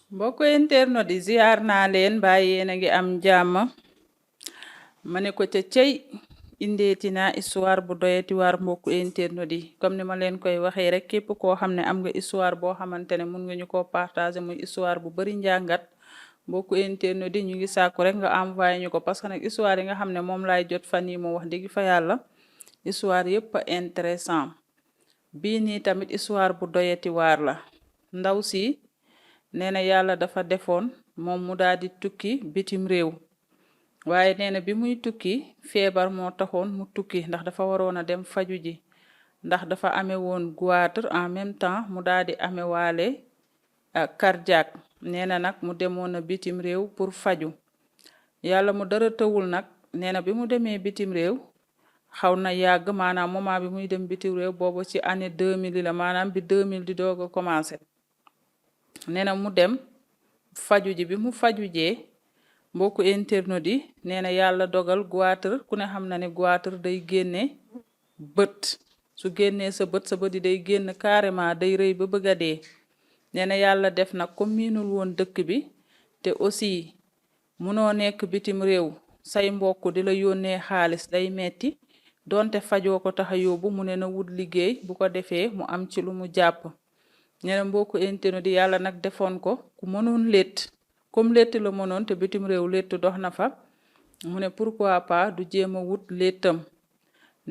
mbokk internet di ziar naa leen ba yéen a ngi am jàmm ma ne ko ca cey indeeti naa histoire bu doyati waar mbokku internet yi comme ni ma leen koy waxee rek képp koo xam ne am nga histoire boo xamante ne mun nga ñu ko partager muy histoire bu bari njàngat mbokku internet yi ñu ngi sàkku rek nga envoyé ñu ko parce que nag histoire yi nga xam ne moom laay jot fan yi mu wax dëgg fa yàlla histoire yépp a intéressant bii nii tamit histoire bu doyati waar la ndaw si nee na yàlla dafa defoon moom mu daal di tukki bitim réew waaye nee na bi muy tukki feebar moo taxoon mu tukki ndax dafa waroon a dem faju ji ndax dafa amee woon goitre en même temps mu daal di amee waale cardiaque nee na nag mu demoon na bitim réew pour faju yàlla mu dara tëwul nag nee na bi mu demee bitim réew xaw na yàgg maanaam moment bi muy dem bitim réew boobu ci année 2000 la maanaam bi 2000 di doog a commencé nee na mu dem faju ji bi mu faju jee mbokku internet yi nee na yàlla dogal goitre ku ne xam na ne goitre day génne bët su génnee sa bët yi day génn carrément day rëy ba bëgg a dee nee na yàlla def nag comme miinul woon dëkk bi te aussi munoo nekk bitim réew say mbokk di la yónnee xaalis day metti donte fajoo ko tax a yóbbu mu ne na wut liggéey bu ko defee mu am ci lu mu jàpp ñene mbokku internet di yàlla nag defoon ko ku mënoon létt comme létt la mënoon te bitim réew létt dox na fa mu ne pourquoi pas du jéem a wut léttam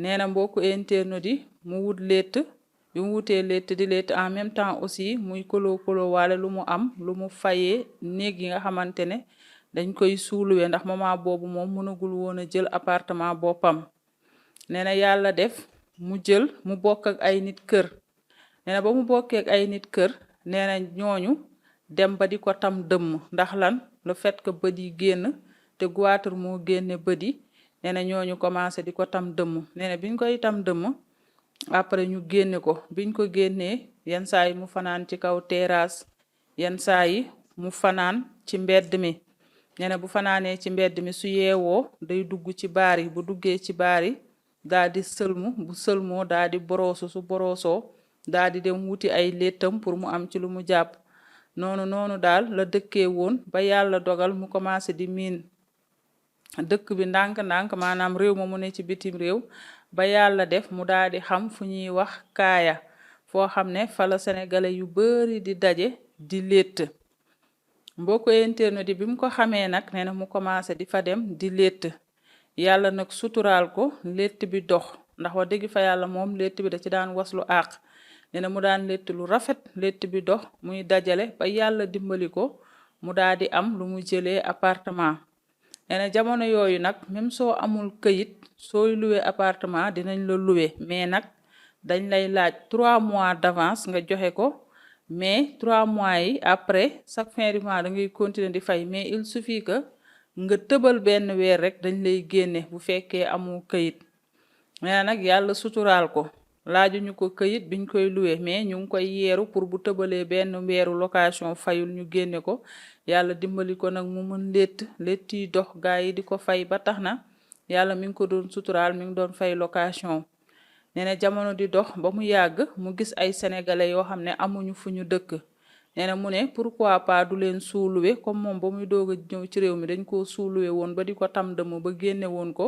nee na mbokku internet di mu wut létt bi mu wutee létt di létt en même temps aussi muy kolo waale lu mu am lu mu fayee néeg yi nga xamante ne dañ koy suuluwee ndax moment boobu moom mënagul woon a jël appartement boppam nee na yàlla def mu bokk ak ay nit kër nee na ba mu bokkee ak ay nit kër nee na ñooñu dem ba di ko tam dëmm ndax lan le fait que bët yi génn te goitre moo génne bët yi nee na ñooñu commencé di ko tam dëmm nee na biñ koy tam dëmm après ñu génne ko biñ ko génnee yenn saa yi mu fanaan ci kaw terrasse yenn saa yi mu fanaan ci mbedd mi nee na bu fanaanee ci mbedd mi su yeewoo day dugg ci baar yi bu duggee ci baar yi daa di sëlmu bu sëlmoo daa di boroosu su boroosoo daa di dem wuti ay léttam pour mu am ci lu mu jàpp noonu daal la dëkkee woon ba yàlla dogal mu commencé di miin dëkk bi ndànk-ndànk maanaam réew ma mu ne ci bitim réew ba yàlla def mu daal di xam fu ñuy wax kaaya foo xam ne fa la sénégalais yu bari di daje di létt mbokku internet bi mu ko xamee nag nee na mu commencé di fa dem di létt yàlla nag suturaal ko létt bi dox ndax wax dëgg fa yàlla moom létt bi da ci daan waslu àq nee na mu daan létt lu rafet létt bi dox muy dajale ba yàlla dimbali ko mu daal di am lu mu jëlee appartement nee na jamono yooyu nag même soo amul këyit sooy loué appartement dinañ la loué mais nag dañ lay laaj 3 mois d'avance nga joxe ko mais 3 mois yi après chaque fin du mois da ngay continuer di fay mais il suffit que nga tëbal benn weer rek dañ lay génne bu fekkee amul këyit nee na nag yàlla suturaal ko laajuñu ko këyit biñ koy loué mais ñu ngi koy yeeru pour bu tëbalee benn weeru location fayul ñu génne ko yàlla dimbali ko nag mu mën létt yi dox gaa yi di ko fay ba tax na yàlla mi ngi ko doon suturaal mi ngi doon fay location nee na jamono di dox ba mu yàgg mu gis ay sénégalais yoo xam ne amuñu fu ñu dëkk nee na mu ne pourquoi pas du leen suuluwe comme moom ba muy doog a ñëw ci réew mi dañ koo suuluwe woon ba di ko tam dëmm ba génne woon ko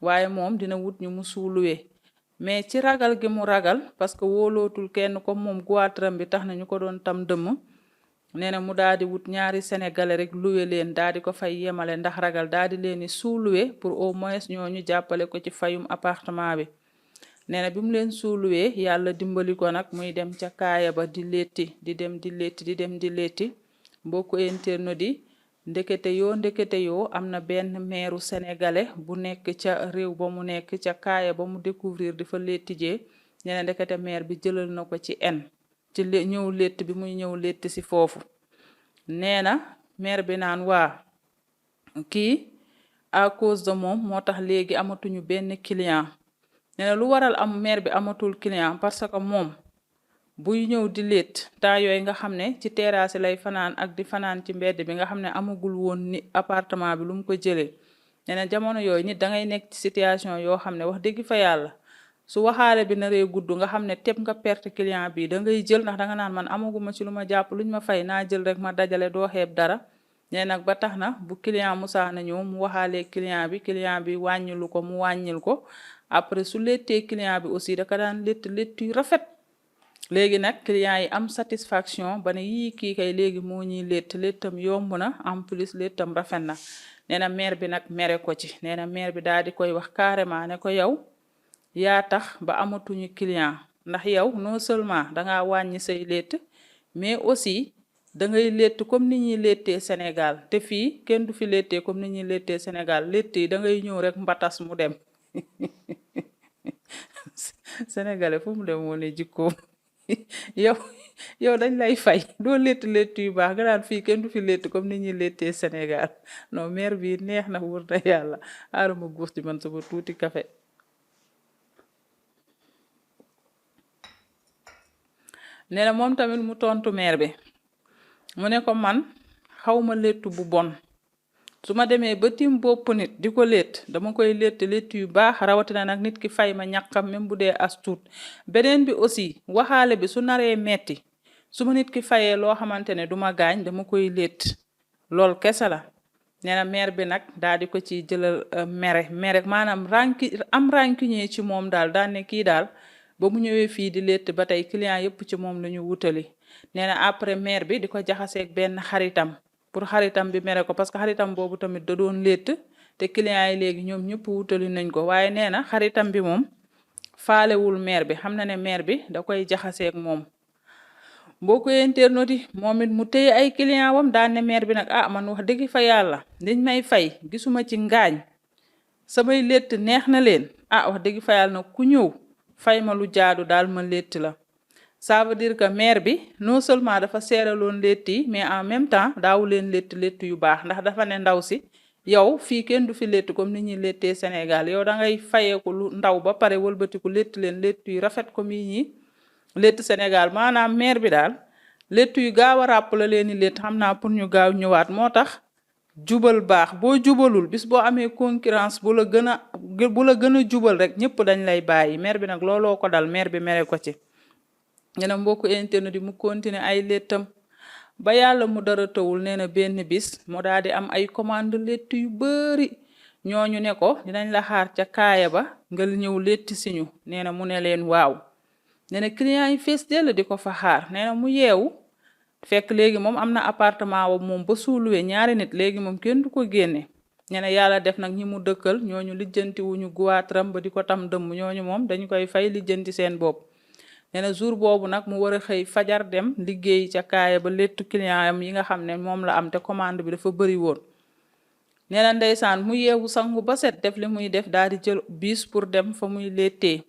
waaye moom dina wut ñu mu suuluwe mais ci ragal gi mu ragal parce que wóolootul kenn comme moom goitram bi tax na ñu ko doon tam dëmm nee na mu daal di wut ñaari sénégalais rek loué leen daal di ko fay yemale ndax ragal daal di leen di suuluwe pour au moins ñooñu jàppale ko ci fayum appartement bi nee na bi mu leen suuluwee yàlla dimbali ko nag muy dem ca kaaya ba di létti di dem di létti mbokku internet di ndekete yoo am na benn meeru sénégalais bu nekk ca réew ba mu nekk ca kaaya ba mu découvrir di fa létti jee nee na ndekete meer bi jëlal na ko ci ci ñëw létt bi muy ñëw létt si foofu nee na meer bi naan waa kii à cause de moom moo tax léegi amatuñu benn client nee na lu waral am meer bi amatul client parce que moom buy ñëw di létt temps yooyu nga xam ne ci terrasse lay fanaan ak di fanaan ci mbedd bi nga xam ne amagul woon ni appartement bi lu mu ko jëlee nee na jamono yooyu nit da ngay nekk ci situation yoo xam ne wax dëgg fa yàlla su waxaale bi naree gudd nga xam ne teb nga perte client bi da ngay jël ndax danga naan man amaguma ci lu ma jàpp luñ ma fay naa jël rek ma dajale doo xeeb dara nee nag ba tax na bu client musaana ñëw mu waxaalee client bi wàññilu ko mu wàññil ko après su lettee client bi aussi daka daan lett yu rafet léegi nag client yi am satisfaction ba ne yii kii kay léegi moo ñuy lettam yomb na en plus lettam rafet na nee na maire bi nag mere ko ci nee na maire bi daal di koy wax carrément ne ko yow yaa tax ba amatuñu client ndax yow non seulement dangaa wàññi say lett mais aussi da ngay lett comme ni ñuy lettee Sénégal te fii kenn du fi lettee comme ni ñuy lettee Sénégal lett yi da ngay ñëw rek mbatas mu dem sénégalais fu mu dem moo ne jikkoom yow dañ lay fay doo lett yu baax nga naan fii kenn du fi lett comme ni ñuy lettee Sénégal non maire bi neex na wër na yàlla aarama guus di man sama tuuti café nee na moom tamit mu tontu maire bi mu ne ko man xawma lettu bu bon su ma demee ba tim bopp nit di ko lett dama koy lett yu baax rawatina nag nit ki fay ma ñàkkam même bu dee as tuut beneen bi aussi waxaale bi su naree metti su ma nit ki fayee loo xamante ne du ma gaañ dama koy lett lool kese la nee na maire bi nag daal di ko ci jëlal mere maanaam rancunier ci moom daal daan ne kii daal ba mu ñëwee fii di lett ba tey client yëpp ci moom la ñu wutali nee na après maire bi di ko jaxaseeg benn xaritam pour xaritam bi mere ko parce que xaritam boobu tamit da doon lett te client yi léegi ñoom ñëpp wutali nañ ko waaye nee na xaritam bi moom faalewul maire bi xam na ne maire bi da koy jaxaseeg moom boo ko internautes yi moom it mu téye ay client wam daan ne maire bi nag ah man wax dëgg fa yàlla liñ may fay gisuma ci ngaañ samay lett neex na leen ah wax dëgg fa yàlla nag ku ñëw fay ma lu jaadu daal ma lett la ça veut dire que maire bi non seulement dafa seeraloon lett yi mais en même temps daawu leen lett yu baax ndax dafa ne ndaw si yow fii kenn du fi lett comme ni ñuy lettee Sénégal yow da ngay fayeeku lu ndaw ba pare wëlbatiku lett leen lett yu rafet comme yi ñi lett Sénégal maanaam maire bi daal lett yu gaaw a ràpp la leen di lett xam naa pour ñu gaaw ñëwaat moo tax jubal baax boo jubalul bis boo amee concurrence bu la gën a jubal rek ñëpp dañ lay bàyyi maire bi nag looloo ko dal maire bi mere ko ci ñu ne mbokku internet di mu continuer ay lettam ba yàlla mu dara tawul nee na benn bis mu daal di am ay commande lett yu bari ñooñu ne ko dinañ la xaar ca kaaya ba nga ñëw lett siñu nee na mu ne leen waaw nee na client yi fees dell di ko fa xaar nee na mu yeewu fekk léegi moom am na appartement wa moom ba suuluwee ñaari nit léegi moom kenn du ko génne nee na yàlla def nag ñi mu dëkkal ñooñu lijjanti wuñu guwaatram ba di ko tam dëmm ñooñu moom dañu koy fay lijjanti seen bopp nee na jour boobu nag mu war a xëy fajar dem liggéey ca kaaya ba lettu client am yi nga xam ne moom la am te commande bi dafa bëri woon nee na ndeysaan mu yeewu sangu ba set def li muy def daal di jël bis pour dem fa muy lettee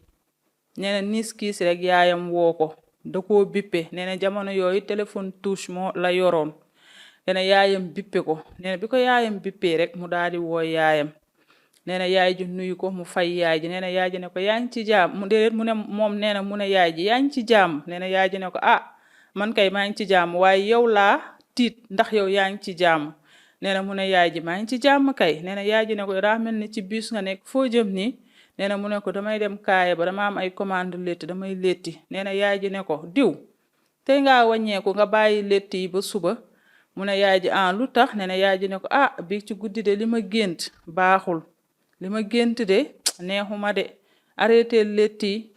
nee na niis kiis rek yaayam woo ko da koo bippe nee na jamono yooyu téléphone touche moo la yoroon nee na yaayam bippe ko nee na bi ko yaayam bippee rek mu daal di woo yaayam nee na yaay ji nuyu ko mu fay yaay ji nee na yaay ji ne ko yaa ngi ci jaam mu déedéet mu ne moom nee na mu ne yaay ji yaa ngi ci jaam nee na yaay ji ne ko ah man kay maa ngi ci jaam waaye yow laa tiit ndax yow yaa ngi ci jaam nee na mu ne yaay ji maa ngi ci jaam kay nee na yaay ji ne ko daa mel ni ci bus nga nekk foo jëm nii nee na mu ne ko damay dem kaaya ba dama am ay commande lett damay letti nee na yaay ji ne ko diw tey ngaa wàññeeku nga bàyyi lett yi ba suba mu ne yaay ji ah lu tax nee na yaay ji ne ko ah bi ci guddi de li ma gént baaxul li ma gént de neexuma de arrêté lett yi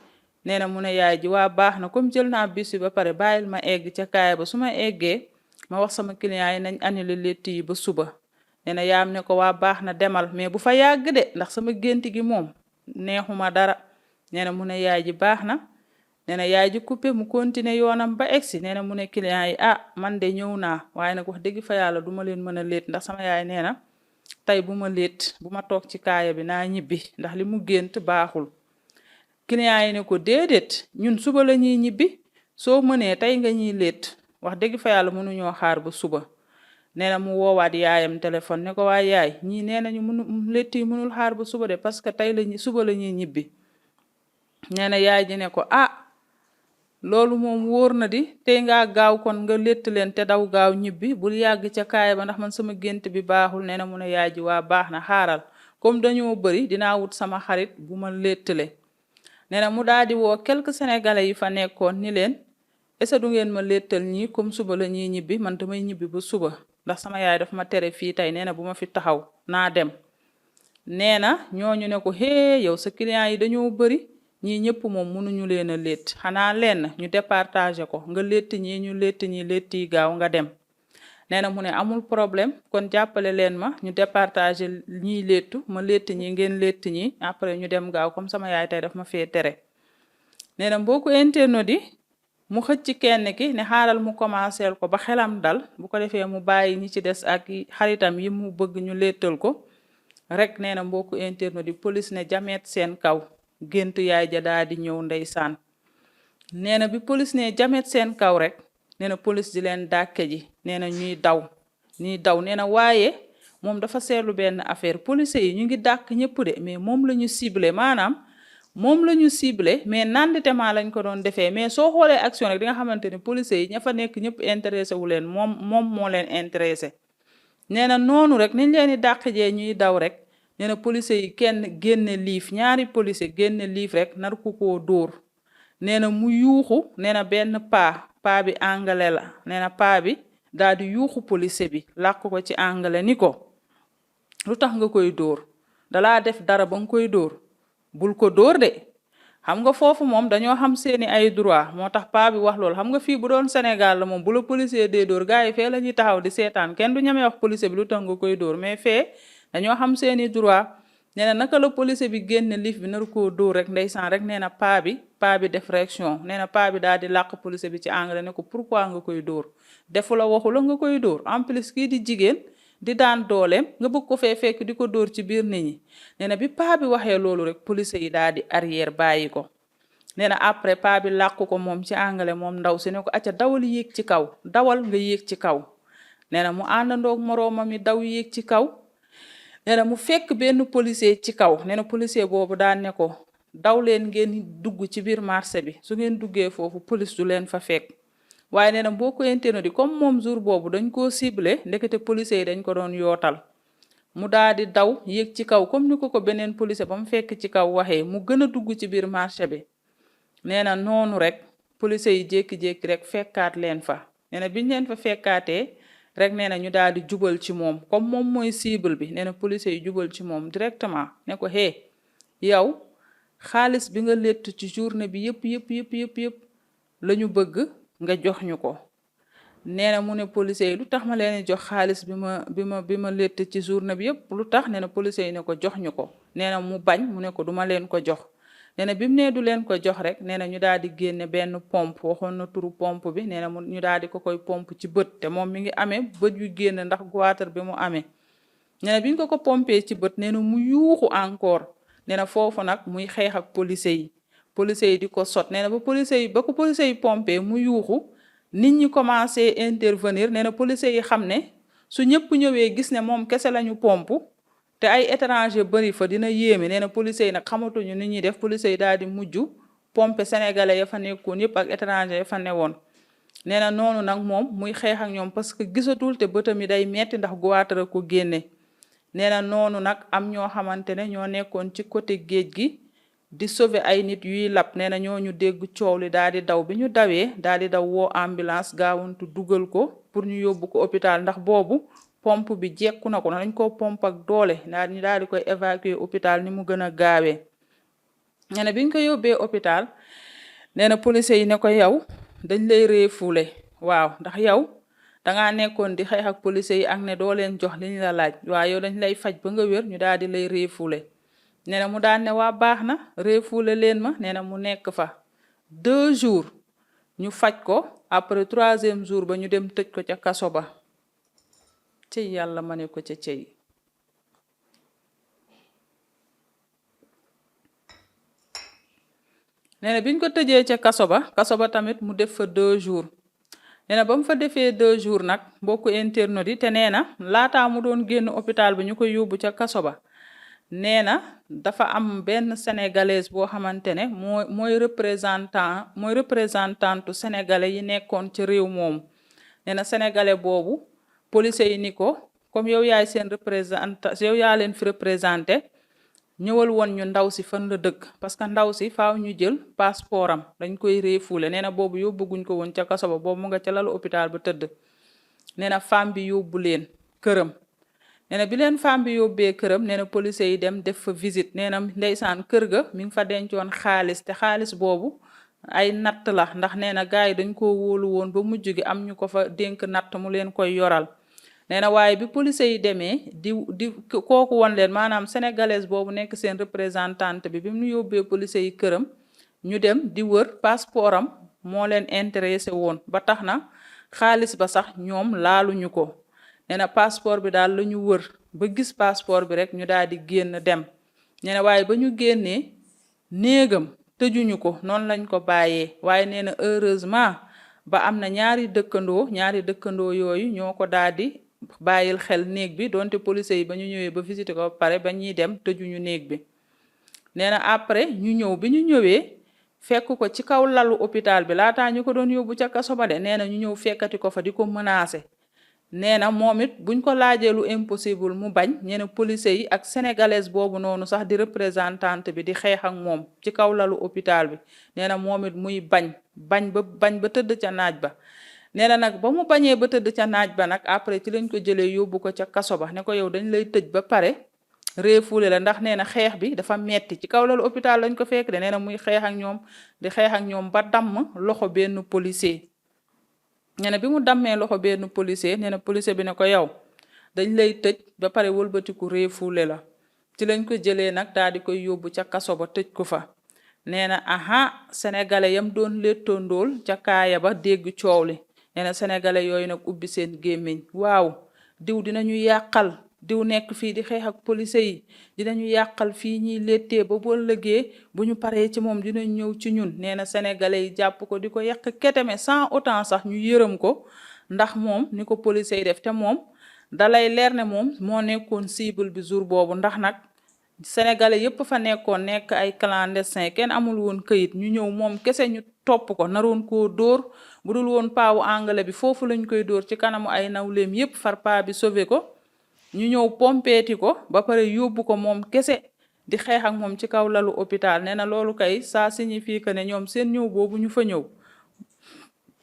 nee na mu ne yaay ji waa baax na comme jël naa bis bi ba pare bàyyil ma egg ca kaaya ba su ma eggee ma wax sama client yi nañ annulé lett yi ba suba nee na yaam ne ko waa baax na demal mais bu fa yàgg de ndax sama gént gi moom neexuma dara nee na mu ne yaay ji baax na nee na yaay ji coupé mu continuer yoonam ba egsi nee na mu ne client yi ah man de ñëw naa waaye nag wax dëgg fa yàlla du ma leen mën a lett ndax sama yaay nee na tey bu ma lett bu ma toog ci kaaya bi naa ñibbi ndax li mu gént baaxul client yi ne ko déedéet ñun suba la ñuy ñibbi soo mënee tey nga ñuy lett wax dëgg fa yàlla mënuñoo xaar ba suba nee na mu woowaat yaayam téléphone ne ko waa yaay ñii nee nañu lett yi mënul xaar ba suba de parce que tey suba la ñuy ñibbi nee na yaay ji ne ko ah loolu moom wóor na di tey ngaa gaaw kon nga lett leen te daw gaaw ñibbi bul yàgg ca kaaya ba ndax man sama gént bi baaxul nee na mu ne yaay ji waa baax na xaaral comme dañoo bëri dinaa wut sama xarit bu ma lettale nee na mu daal di woo quelques sénégalais yi fa nekkoon ni leen est-ce que du ngeen ma léttal ñii comme suba la ñuy ñibbi man damay ñibbi ba suba ndax sama yaay daf ma tere fii tey nee na bu ma fi taxaw naa dem nee na ñooñu ne ko hee yow sa client yi dañoo bëri ñii ñëpp moom mënuñu leen a létt xanaa leen ñu départager ko nga létt ñii ñu létt ñi létt yi gaaw nga dem nee na mu ne amul problème kon jàppale leen ma ñu départager ñiy léttu ma létt ñi ngeen létt ñi après ñu dem gaaw comme sama yaay tey daf ma fee tere nee na mbokku internet yi mu xëcc kenn ki ne xaaral mu commencé ko ba xelam dal bu ko defee mu bàyyi ñi ci des ak xaritam yi mu bëgg ñu léttal ko rek nee na mbokku internet yi police ne jameet seen kaw gént yaay ja daal di ñëw ndeysaan nee na bi police ne jameet seen kaw rek nee na police di leen dàkke ji nee na ñuy daw nee na waaye moom dafa seetlu benn affaire police yi ñu ngi dàkk ñëpp de mais moom la ñu ciblé maanaam moom la ñu ciblé mais nanditema lañ ko doon defee mais soo xoolee action rek di nga xamante ne police yi ña fa nekk ñëpp intéressé wu leen moom moo leen intéressé nee na noonu rek niñ leen di dàq jee ñuy daw rek nee na police yi kenn génne liif ñaari police génne liif rek nar ko koo dóor nee na mu yuuxu nee na benn paa bi anglais la nee na paa bi daal di yuuxu police bi làkk ko ci anglais ni ko lu tax nga koy dóor dalaa def dara ba nga koy dóor bul ko dóor de xam nga foofu moom dañoo xam seeni ay droit moo tax paa bi wax loolu xam nga fii bu doon Sénégal la moom bu la policier dee dóor gars yi fee la ñuy taxaw di seetaan kenn du ñamee wax policier bi lu tax nga koy dóor mais fee dañoo xam seeni droit nee na naka la policier bi génne liif bi nar koo dóor rek ndeysaan rek nee na paa bi def réaction nee na paa bi daal di làq policier bi ci anglais ne ko pourquoi nga koy dóor defu la waxu la nga koy dóor en plus kii di jigéen di daan dooleem nga bëgg ko fee fekk di ko dóor ci biir nit ñi nee na bi paa bi waxee loolu rek police yi daal di arrière bàyyi ko nee na après paa bi làkk ko moom ci anglais moom ndaw si ne ko acca dawal yéeg ci kaw dawal nga yéeg ci kaw nee na mu àndandoog moroomam yi daw yéeg ci kaw nee na mu fekk benn policier ci kaw nee na policier boobu daan ne ko daw leen ngeen dugg ci biir marché bi su ngeen duggee foofu police du leen fa fekk waaye nee na boo ko internet yi comme moom jour boobu dañ koo ciblé ndekete policier yi dañ ko doon yootal mu daal di daw yéeg ci kaw comme ni ko beneen policier ba mu fekk ci kaw waxee mu gën a dugg ci biir marché bi nee na noonu rek policier yi jékki-jékki rek fekkaat leen fa nee na biñ leen fa fekkaatee rek nee na ñu daal di jubal ci moom comme moom mooy cible bi nee na policier yi jubal ci moom directement ne ko hé yow xaalis bi nga létt ci journée bi yëpp la ñu bëgg nga jox ñu ko nee na mu ne policier yi lu tax ma leen jox xaalis bi ma létt ci journée bi yëpp lu tax nee na policier yi ne ko jox ñu ko nee na mu bañ mu ne ko duma leen ko jox nee na bi mu nee du leen ko jox rek nee na ñu daal di génne benn pompe waxoon na turu pompe bi nee na ñu daal di ko koy pompe ci bët te moom mi ngi amee bët yu génn ndax goitre bi mu amee nee na bi ñu ko pompee ci bët nee na mu yuuxu encore nee na foofu nag muy xeex ak policier yi di ko sot nee na ba ko policier yi pompé mu yuuxu nit ñi commencé intervenir nee na policier yi xam ne su ñëpp ñëwee gis ne moom kese lañu pompe te ay étranger bari fa dina yéeme nee na policier yi nag xamatuñu ni ñuy def policier yi daal di mujj pompe sénégalais ya fa nekkoon yëpp ak étranger ya fa newoon nee na noonu nag moom muy xeex ak ñoom parce que gisatul te bëtam yi day metti ndax goitre ko génne nee na noonu nag am ñoo xamante ne ñoo nekkoon ci côté géej gi di sauver ay nit yuy lab nee na ñooñu dégg coow li daal di daw bi ñu dawee daal di daw woo ambulance gaawantu dugal ko pour ñu yóbbu ko hôpital ndax boobu pompe bi jekku na ko dañ ko pompe ak doole ñu daal di koy évacuer hôpital ni mu gën a gaawee nee na bi ñu ko yóbbee hôpital nee na policier yi ne ko yow dañ lay refoulé waaw ndax yow dangaa nekkoon di xeex ak policier yi ak ne doo leen jox li ñu la laaj waaw yow dañ lay faj ba nga wér ñu daal di lay refoulé nee na mu daan ne waa baax na refoulé leen ma nee na mu nekk fa 2 jours ñu faj ko après 3e jour ba ñu dem tëj ko ca kaso ba cey yàlla ma ne ko ca cey nee na biñ ko tëjee ca kaso ba tamit mu def fa 2 jours nee na ba mu fa defee 2 jours nag mbokku internet yi te nee na laataa mu doon génn hôpital bi ñu ko yóbbu ca kaso ba nee na dafa am benn sénégalaise boo xamante ne mooy représentantu sénégalais yi nekkoon ci réew moomu nee na sénégalais boobu policier yi ni ko comme yow yaay seen représentant yow yaa leen fi représenté ñëwal woon ñu ndaw si fan la dëkk parce que ndaw si faaw ñu jël passeport am dañ koy refoulé nee na boobu yóbbuguñ ko woon ca kaso ba boobu mu nga ca lalu hôpital ba tëdd nee na femme bi yóbbu leen këram nee na bi leen femme bi yóbbee këram nee na police yi dem def fa visite nee na ndeysaan kër ga mi ngi fa dencoon xaalis te xaalis boobu ay natt la ndax nee na gars yi dañ ko wóolu woon ba mujj gi am ñu ko fa dénk natt mu leen koy yoral nee na waaye bi police yi demee di kooku woon leen maanaam sénégalaise boobu nekk seen représentante bi mu yóbbee police yi këram ñu dem di wër passeport am moo leen intéressé woon ba tax na xaalis ba sax ñoom laaluñu ko nee na passeport bi daal la ñu wër ba gis passeport bi rek ñu daal di génn dem nee na waaye ba ñu génnee néegam tëjuñu ko noonu lañ ko bàyyee waaye nee na heureusement ba am na ñaari dëkkandoo yooyu ñoo ko daal di bàyyil xel néeg bi donte police yi ba ñu ñëwee ba visiter ko ba pare ba ñuy dem tëjuñu néeg bi nee na après ñu ñëw bi ñu ñëwee fekk ko ci kaw lalu hôpital bi laataa ñu ko doon yóbbu ca kaso ba de nee na ñu ñëw fekkati ko fa di ko menacer nee na moom it buñ ko laajee lu impossible mu bañ ñene police yi ak sénégalaise boobu noonu sax di représentante bi di xeex ak moom ci kaw lalu hôpital bi nee na moom it muy bañ ba tëdd ca naaj ba nee na nag ba mu bañee ba tëdd ca naaj ba nag après ci lañ ko jëlee yóbbu ko ca kaso ba ne ko yow dañ lay tëj ba pare refoulé la ndax nee na xeex bi dafa metti ci kaw lalu hôpital lañ ko fekk de nee na muy xeex ak ñoom di xeex ak ñoom ba damm loxo benn policier nee na bi mu dammee loxo benn policier nee na policier bi ne ko yow dañ lay tëj ba pare wëlbatiku refoulé la ci lañ ko jëlee nag daal di koy yóbbu ca kaso ba tëj ko fa nee na aha sénégalais yam doon léttondool ca kaaya ba dégg coow li nee na sénégalais yooyu nag ubbi seen gémmiñ waaw diw dinañu yàqal diw nekk fii di xeex ak police yi dinañu yàqal fii ñuy léttee ba boo lëgee bu ñu paree ci moom dinañ ñëw ci ñun nee na sénégalais yi jàpp ko di ko yàq keteme sans autant sax ñu yërëm ko ndax moom ni ko police yi def te moom dalay leer ne moom moo nekkoon cible bi jour boobu ndax nag sénégalais yépp fa nekkoon nekk ay clandestin kenn amul woon këyit ñu ñëw moom kese ñu topp ko naroon koo dóor bu dul woon paawu anglais bi foofu lañ koy dóor ci kanamu ay nawleem yépp far paa bi sauvé ko ñu ñëw pompeeti ko ba pare yóbbu ko moom kese di xeex ak moom ci kaw lalu hôpital nee na loolu kay ça signifie que ne ñoom seen ñëw boobu ñu fa ñëw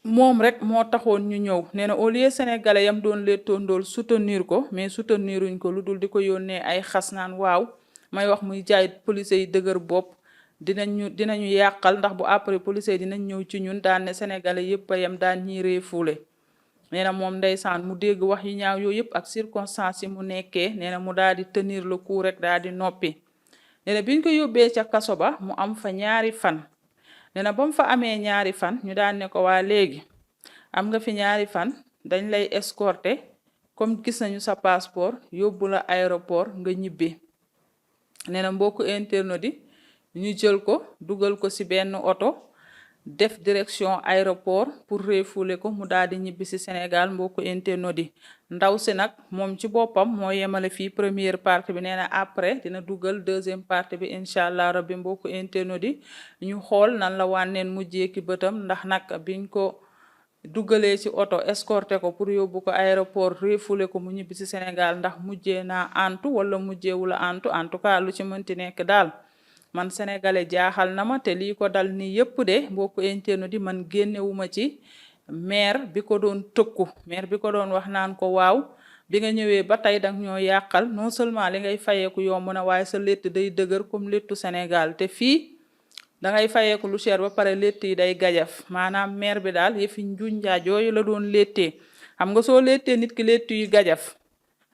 moom rek moo taxoon ñu ñëw nee na au lieu sénégalais yam doon léttondool soutenir ko mais souteniruñ ko lu dul di ko yónnee ay xas naan waaw may wax muy jaay police yi dëgër bopp dinañu yàqal ndax bu après police yi dinañ ñëw ci ñun daan ne sénégalais yépp a yem daan ñiy refoulé nee na moom ndeysaan mu dégg wax yi ñaaw yooyu yëpp ak circonstances yi mu nekkee nee na mu daal di tenir le coup rek daal di noppi nee na biñ ko yóbbee ca kaso ba mu am fa ñaari fan nee na ba mu fa amee ñaari fan ñu daan ne ko waa léegi am nga fi ñaari fan dañ lay escorter comme gis nañu sa passeport yóbbu la aéroport nga ñibbi nee na mbokku internaute yi ñu jël ko dugal ko ci benn oto def direction aéroport pour refouler ko mu daal di ñibbi ci Sénégal mbokku internaute yi ndaw si nag moom ci boppam moo yemale fii première partie bi nee na après dina dugal deuxième partie bi incha allah rabbi mbokku internaute yi ñu xool nan la wànneen mujjee ki bëtam ndax nag biñ ko dugalee ci oto escorté ko pour yóbbu ko aéroport refouler ko mu ñibbi ci Sénégal ndax mujjee naa antu wala mujjeewula antu en tout cas lu ci mënti nekk daal man sénégalais jaaxal na ma te lii ko dal ni yépp de mbokku internaute di man génnewuma ci maire bi ko doon tëkku maire bi ko doon wax naan ko waaw bi nga ñëwee ba tey dang ñoo yàqal non seulement li ngay fayeeku yomb na waaye sa létt day dëgër comme léttu Sénégal te fii da ngay fayeeku lu cher ba pare létt yi day gajaf maanaam maire bi daal yëfi njuñ njaaj yooyu la doon léttee xam nga soo léttee nit ki létt yu gajaf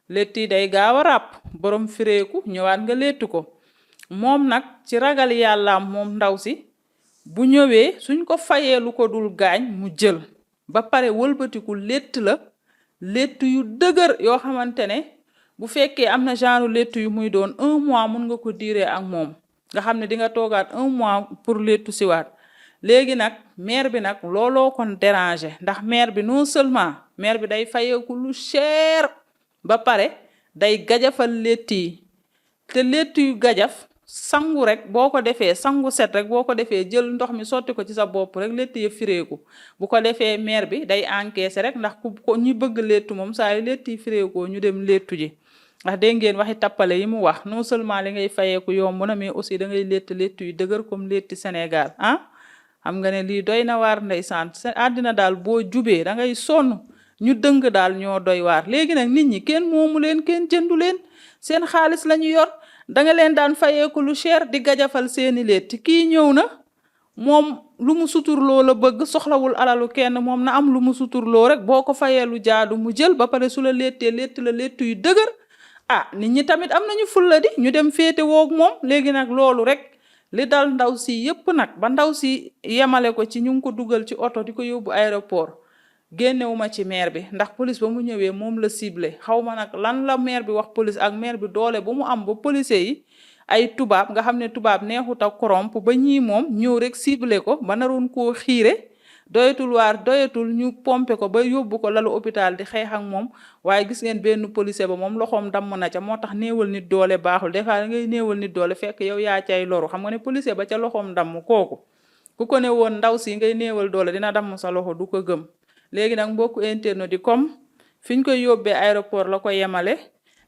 létt yi day gaaw a ràpp borom fireeku ñëwaat nga léttu ko moom nag ci ragal yàllaam moom ndaw si bu ñëwee suñ ko fayee lu ko dul gaañ mu jël ba pare wëlbatiku létt la létt yu dëgër yoo xamante ne bu fekkee am na genre létt yu muy doon 1 mois mun nga ko diiree ak moom nga xam ne di nga toogaat 1 mois pour léttu siwaat léegi nag maire bi nag looloo kon déranger ndax maire bi non seulement maire bi day fayeeku lu cher ba pare day gajafal létt yi te létt yu gajaf sangu rek boo ko defee sangu set rek boo ko defee jël ndox mi sotti ko ci sa bopp rek létt yi fireeku bu ko defee maire bi day encaisser rek ndax ku ko ñi bëgg léttu moom saa yu létt yi fireekoo ñu dem léttu ji ndax dégg ngeen waxi tappale yi mu wax non seulement li ngay fayeeku yomb na mais aussi da ngay létt yu dëgër comme létti Sénégal ah xam nga ne lii doy na waar ndeysaan àddina daal boo jubee da ngay sonn ñu dëng daal ñoo doy waar léegi nag nit ñi kenn moomu leen kenn jëndu leen seen xaalis la ñu yor da nga leen daan fayeeku lu cher di gajafal seeni létti kii ñëw na moom lu mu suturloo la bëgg soxlawul alalu kenn moom na am lu mu suturloo rek boo ko fayee lu jaadu mu jël ba pare su la léttee létt la létt yu dëgër ah nit ñi tamit am nañu fulla di ñu dem féete woog moom léegi nag loolu rek li dal ndaw si yépp nag ba ndaw si yemale ko ci ñu ngi ko dugal ci oto di ko yóbbu aéroport génnewuma ci maire bi ndax police ba mu ñëwee moom la ciblé xaw ma nag lan la maire bi wax police ak maire bi doole bu mu am ba policier yi ay tubaab nga xam ne tubaab neexut a corrompre ba ñii moom ñëw rek ciblé ko ba naroon koo xiire doyatul ñu pompe ko ba yóbbu ko lalu hôpital di xeex ak moom waaye gis ngeen benn policier ba moom loxoom damm na ca moo tax néewal nit doole baaxul des fois ngay néewal nit doole fekk yow yaa cay loru xam nga ne policier ba ca loxoom damm kooku ku ko ne woon ndaw si ngay néewal doole dina damm sa loxo du ko gëm léegi nag mbokku internet di comme fi ñu koy yóbbee aéroport la ko yemale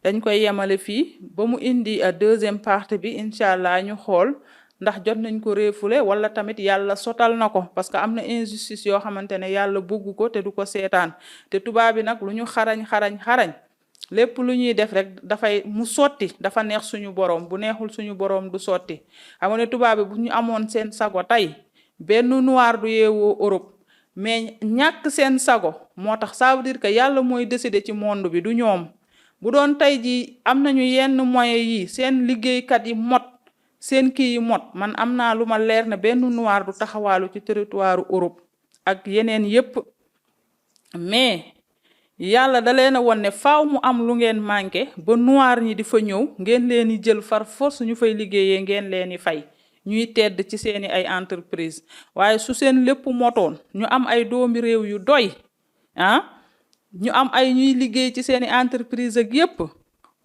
dañ koy yemale fii ba mu indi deuxième partie bi incha allah ñu xool ndax jot nañ ko refoulé wala tamit yàlla sotal na ko parce que am na injustice yoo xamante ne yàlla bugg ko te du ko seetaan te tubaab bi nag lu ñu xarañ lépp lu ñuy def rek dafay mu sotti dafa neex suñu borom bu neexul suñu borom du sotti xam nga ne tubaab bi bu ñu amoon seen sago tey benn noir du yeewoo Europe mais ñàkk seen sago moo tax ça veut dire que yàlla mooy décider ci monde bi du ñoom bu doon tey ji am nañu yenn moyens yi seen liggéeykat yi mot seen kii yi mot man am naa lu ma leer ne benn noir du taxawaalu ci territoire Europe ak yeneen yépp mais yàlla da leen a won ne faaw mu am lu ngeen manqué ba noir ñi di fa ñëw ngeen leen di jël far force ñu fay liggéeyee ngeen leen di fay ñuy tedd ci seeni ay entreprise waaye su seen lépp motoon ñu am ay doomi réew yu doy ñu am ay ñuy liggéey ci seeni entreprise ak yépp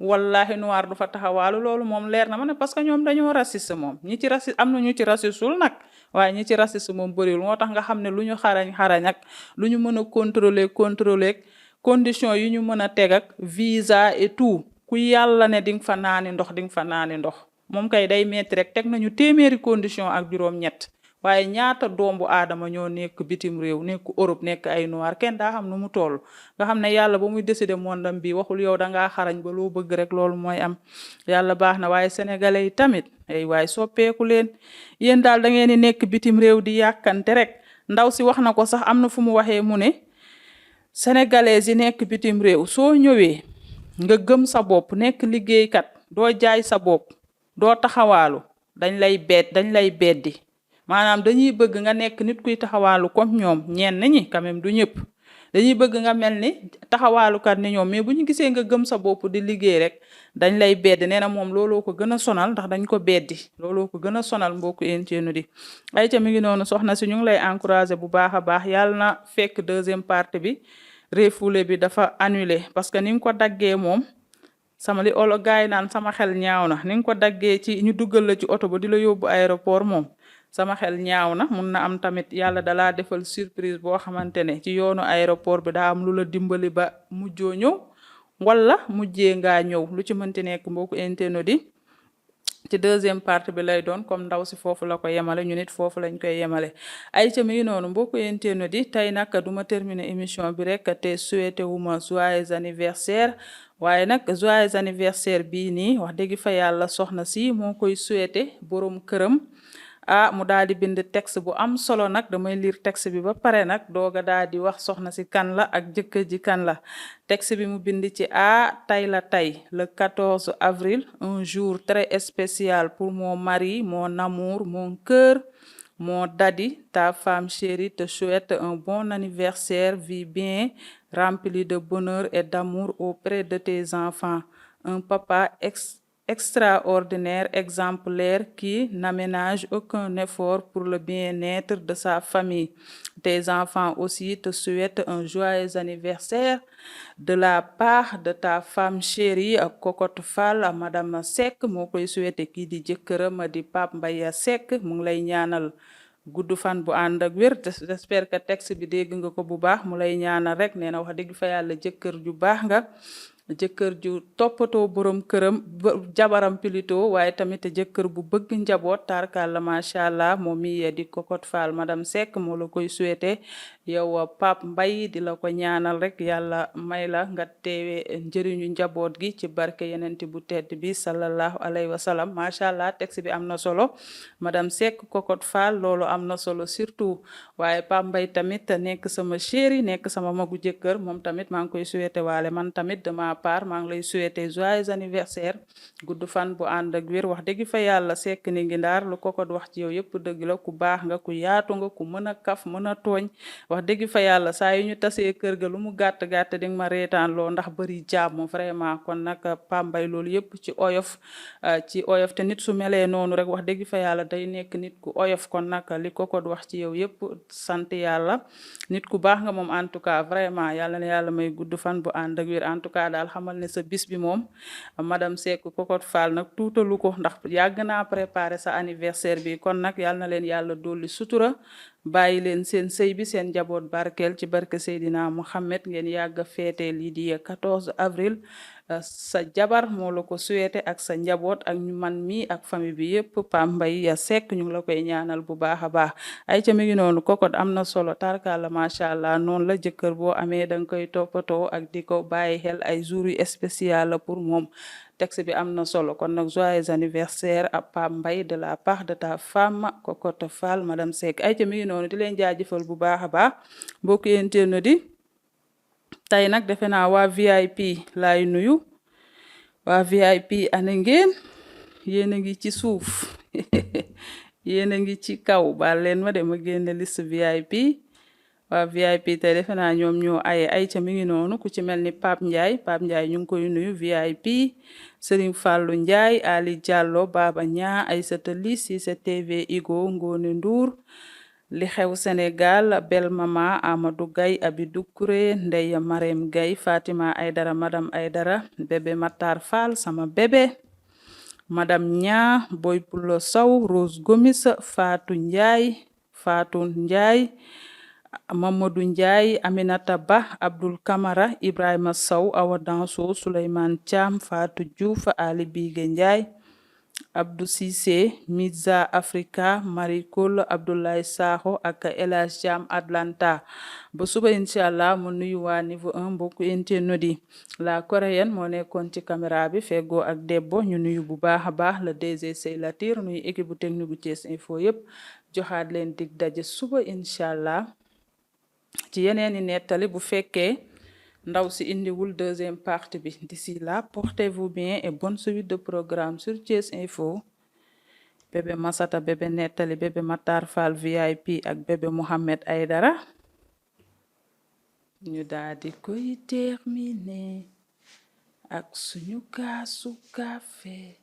wallahi noir du fa taxawaalu loolu moom leer na ma ne parce que ñoom dañoo raciste moom ñi ci raciste am na ñu ci racistul nag waaye ñi ci raciste moom bëriwul moo tax nga xam ne lu ñu xarañ ak lu ñu mën a contrôler condition yu ñu mën a teg ak visa et tout ku yàlla ne di nga fa naani ndox moom kay day metti rek teg nañu téeméeri condition ak juróom-ñett waaye ñaata doombu aadama ñoo nekk bitim réew nekk Europe nekk ay noir kenn daa xam nu mu toll nga xam ne yàlla ba muy décider mondam bi waxul yow dangaa xarañ ba loo bëgg rek loolu mooy am yàlla baax na waaye sénégalais yi tamit ay waaye soppeeku leen yéen daal da ngeen di nekk bitim réew di yàkkante rek ndaw si wax na ko sax am na fu mu waxee mu ne sénégalais yi nekk bitim réew soo ñëwee nga gëm sa bopp nekk liggéeykat doo jaay sa bopp doo taxawaalu dañ lay beddi maanaam dañuy bëgg nga nekk nit kuy taxawaalu comme ñoom ñenn ñi quand même du ñëpp dañuy bëgg nga mel ni taxawaalukat ni ñoom mais bu ñu gisee nga gëm sa bopp di liggéey rek dañ lay beddi nee na moom looloo ko gën a sonal ndax dañ ko beddi looloo ko gën a sonal mbokku internet di ay ca mi ngi noonu soxna si ñu ngi lay encourager bu baax a baax yàlla na fekk deuxième partie bi refoulé bi dafa annulé parce que ni nga ko daggee moom sama li olo gaay naan sama xel ñaaw na ni nga ko daggee ci ñu duggal la ci oto ba di la yóbbu aéroport moom sama xel ñaaw na mun na am tamit yàlla dalaa defal surprise boo xamante ne ci yoonu aéroport bi daa am lu la dimbali ba mujjoo ñëw wala mujjee ngaa ñëw lu ci mënti nekk mbokku internet di ci deuxième partie bi lay doon comme ndaw si foofu la ko yemale ñu nit foofu lañ koy yemale ay ca mi ngi noonu mbokku internet di tey nag duma terminer émission bi rek te souhaité wuma joyeux anniversaire waaye nag joyeux anniversaire bii nii wax dëgg fa yàlla soxna si moo koy souhaité borom këram mu daal di bind texte bu am solo nag damay lire texte bi ba pare nag dooga daal di wax soxna si kan la ak jëkkër ji kan la texte bi mu bind ci tey la tey le 14 avril un jour très spécial pour mon mari mon amour mon cœur mon daddy ta femme chérie te souhaite un bon anniversaire vis bien rempli de bonheur et d'amour auprès de tes enfants un papa extraordinaire, exemplaire, qui n'aménage aucun effort pour le bien-être de sa famille. Tes enfants aussi te souhaitent un joyeux anniversaire de la part de ta femme chérie, Cocotte Fall, Madame Seck moo koy souhaité kii di jëkkëram di Pape Mbaye Seck mu ngi lay ñaanal gudd fan bu ànd ak wér j'espère que texte bi dégg nga ko bu baax mu lay ñaanal rek nee na wax dëgg fa yàlla jëkkër ju baax nga jëkkër ju toppatoo borom këram jabaram plutôt waaye tamit jëkkër bu bëgg njaboot tarkalla macha allah moom mi di Cocotte Fall madame Seck moo la koy souhaité yow Pape Mbaye di la ko ñaanal rek yàlla may la nga teewe njëriñu njaboot gi ci barke yenenti bu tedd bi sallallahu alayhi wa sallam macha allah texte bi am na solo madame Seck Cocotte Fall loolu am na solo surtout waaye Pape Mbaye tamit nekk sama chéri nekk sama magu jëkkër moom tamit maa ngi koy souhaité waale man tamit de ma part maa ngi lay souhaité joyeux anniversaire gudd fan bu ànd ak wér wax dëgg fa yàlla Seck ni ngi ndaar lu Cocotte wax ci yow yëpp dëgg la ku baax nga ku yaatu nga ku mën a kaf mën a tooñ wax dëgg fa yàlla saa yu ñu tasee kër ga lu mu gàtt gàtt di nga ma reetaan loo ndax bëri jàmm vraiment kon nag Pape Mbaye loolu yëpp ci oyof te nit su melee noonu rek wax dëgg fa yàlla day nekk nit ku oyof kon nag li Cocotte wax ci yow yëpp sant yàlla nit ku baax nga moom en tout cas vraiment yàlla na yàlla may gudd fan bu ànd ak wér en tout cas daal xamal ne sa bis bi moom madame Seck Cocotte Fall nag tuutalu ko ndax yàgg naa préparé sa anniversaire bi kon nag yàlla na leen yàlla dolli sutura bàyyi leen seen sëy bi seen njaboot barkeel ci barke Seydina Mouhamed ngeen yàgg a feete lii di 14 avril sa jabar moo la ko souhaité ak sa njaboot ak ñu man mi ak famille bi yëpp Pape Mbaye Seck ñu ngi la koy ñaanal bu baax a baax ay ca mi ngi noonu Cocotte am na solo tarkalla macha allah noonu la jëkkër boo amee da nga koy toppatoo ak di ko bàyyi xel ay jours yu spécial la pour moom texte bi am na solo kon nag joyeux anniversaire à Pape Mbaye de la part de ta femme Cocotte Fall madame Seck ay ca mi ngi noonu di leen jaajëfal bu baax a baax mbokk yéen di tey nag defe naa waa VIP laay nuyu waa VIP ana ngeen yéen a ngi ci suuf yéen a ngi ci kaw baal leen ma dem a génne liste VIP waa VIP tey defe naa ñoom ñoo ay ca mi ngi noonu ku ci mel ni Pape Ndiaye ñu ngi koy nuyu VIP Serigne Fallou Ndiaye Ali Diallo Baba Nia Aïssata Ly Cissé TV Igo Ngone Ndour li xew Sénégal Bel Mama Amadou Gaye Abidou Kouré Ndeye Marème Gaye Fatima Aydara madame Aydara bébé Matar Fall sama bébé madame Nia Boy Pulo Sow Rose Gomis Fatou Ndiaye Mamadou Ndiaye Aminata Ba Abdoul Kamara Ibrahima Sow Awa Danso Souleymane Thiam Fatou Diouf Ali Bigué Ndiaye Abdou Cissé Miza Africa Marie Coll Abdoulaye Sakho ak El Hadj Thiam Atlanta ba suba inshallah mu nuyu waa niveau 1 mbokku internautes la coréenne moo nekkoon ci caméra bi feggoo ak Debbo ñu nuyu bu baax a baax le DG Sey Latir nuyu équipe bu technique bu Thiès Info yëpp joxaat leen dig daje suba inshallah ci yeneeni nettali bu fekkee ndaw si indiwul deuxième partie bi d'ici là portez-vous bien et bonne suite de programme sur Thiès Info bébé Massata bébé nettali bébé Matar Fall VIP ak bébé Mohamed Aydara ñu daal di koy terminer ak suñu kaasu café